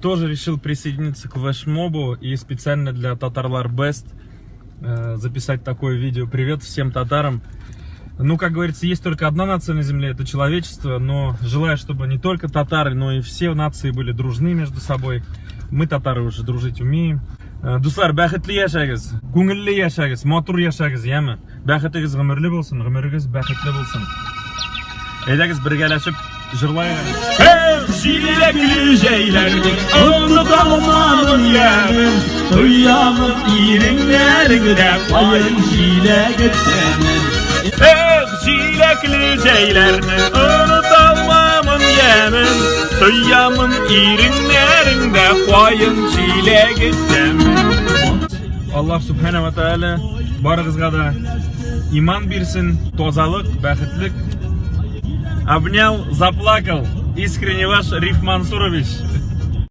Тоже решил присоединиться к флешмобу и специально для Татарлар Best записать такое видео. Привет всем татарам. Ну, как говорится, есть только одна нация на земле, это человечество, но желаю, чтобы не только татары, но и все нации были дружны между собой. Мы, татары, уже дружить умеем. Дуслар, бәхетле яшәгез, күңелле яшәгез, матур яшәгез, яме? Бәхетегез гомерле булсын, гомерегез бәхетле булсын. Әйдәгез бергәләшеп җырлайык әле. Эх, җиләкле җәйләрнең оныталмамын ямен, тоямын иреннәреңдә каен җиләге тәмен. Эх, җиләкле җәйләрне оныталмамын ямен, тоямын иреннәреңдә каен җиләге тәмен. Аллаһ Субхана ва Тааля барыгызга да иман бирсен, тазалык, бәхетлек. Обнял, заплакал. Искренне ваш Риф Мансурович.